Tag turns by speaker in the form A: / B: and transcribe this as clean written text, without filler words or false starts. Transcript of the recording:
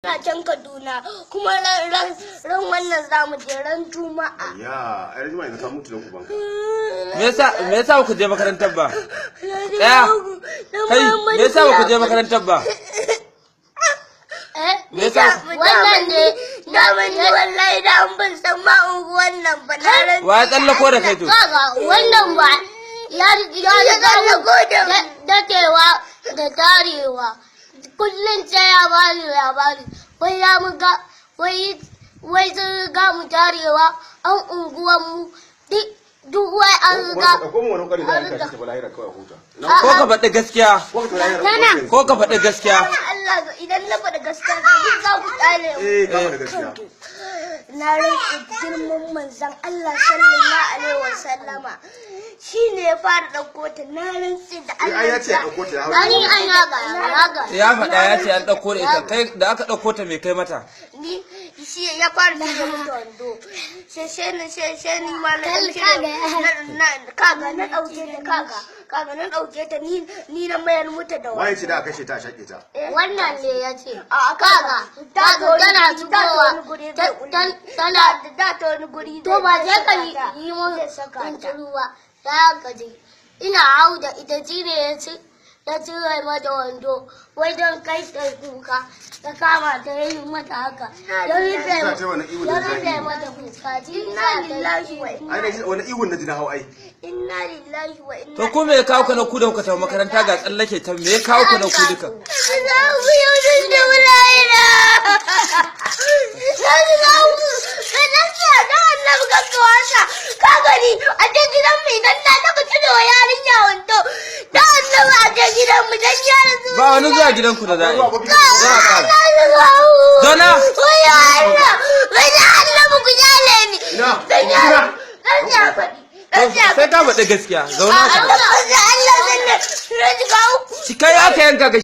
A: Ina can Kaduna kuma ran wannan za mu je ran Juma'a.
B: Ya, ai Juma'a yanzu ka mutu don ubanka.
C: Me yasa ku je makarantar ba? Tsaya. Kai, me yasa ba ku je makarantar ba?
A: Eh,
C: Me yasa?
A: Wannan ne daman ni wallahi da an ban san ma unguwan nan ba, na rantse.
C: Wa ya tsallako da kai to?
D: Kaga, wannan ba ya ya
A: Ya tsallako da mu.
D: Dadewa da tarewa. Kullum sai ya bani labari. Wai ya muga wai sun riga mu tarewa an unguwan mu duk wai an riga.
B: Ko mu wani kwari da yanka shi tafi lahira kawai a huta.
C: Ko ka faɗi gaskiya,
B: Ko ka tafi lahira.
C: ko ka faɗi gaskiya.
A: Allah, idan na faɗi gaskiya za ku tsale mu.
B: Eh, ka faɗi gaskiya.
A: Na rantse girman manzon Allah sallallahu alaihi wasallama, shi ne ya fara ɗauko ta, na rantse da Allah.
B: Ai ya ce ya ɗauko ta ya hau.
D: Ani an yaga yaga.
C: Ya faɗa, ya ce an ɗauko da ita. Kai da aka ɗauko ta, me kai mata?
A: Ni shi ya fara cire mata wando, sai ni ma na ɗan cire na kaga na ɗauke ta, kaga na ɗauke ta, ni na mayar mata da
B: Waye ce da aka kashe ta a shaƙe ta?
D: Wannan ne ya ce.
A: A
D: Kaga, kaga tana shigowa tana
A: da ta wani guri.
D: To ba je ka yi mun
A: Zai saka ta.
D: Ruwa ta ka je. Ina hau da ita, shi ne ya ci ya cire mata wando wai don kai ta kuka, ta kama ta yi mata haka, ya rufe
B: Sa ta wani ihu da
D: ya
B: zafi.
D: rufe mata fuska, shi
A: Inna
D: sa ta
A: lillahi wa
D: yi.
A: inna
B: Ai na ji wani ihun na ji na hau ai.
A: Inna lillahi wa inna
C: To ku me ya kawo ku na ku da kuka tafi makaranta? Ga tsallake ta, me ya kawo ku na ku duka?
A: Za ku yau da wulaina. Na ji za ku. Ka dan tsaya don annabi kan ka wasa. Ka gani a je gidan mu idan na taɓa cire wa yarinya wando. Don annabi a je gidan mu dan yaran su.
C: Ba wani zuwa gidanku da za a yi. Za a ƙara. Zauna.
A: Wai Allah. Wai annabi ku kyale ni.
B: Ina.
A: Dan ya dan ya faɗi. Dan ya
C: Sai ka faɗi gaskiya. Zauna ka.
A: Allah Allah zan ne. Rajika uku.
C: Kai aka yanka ka.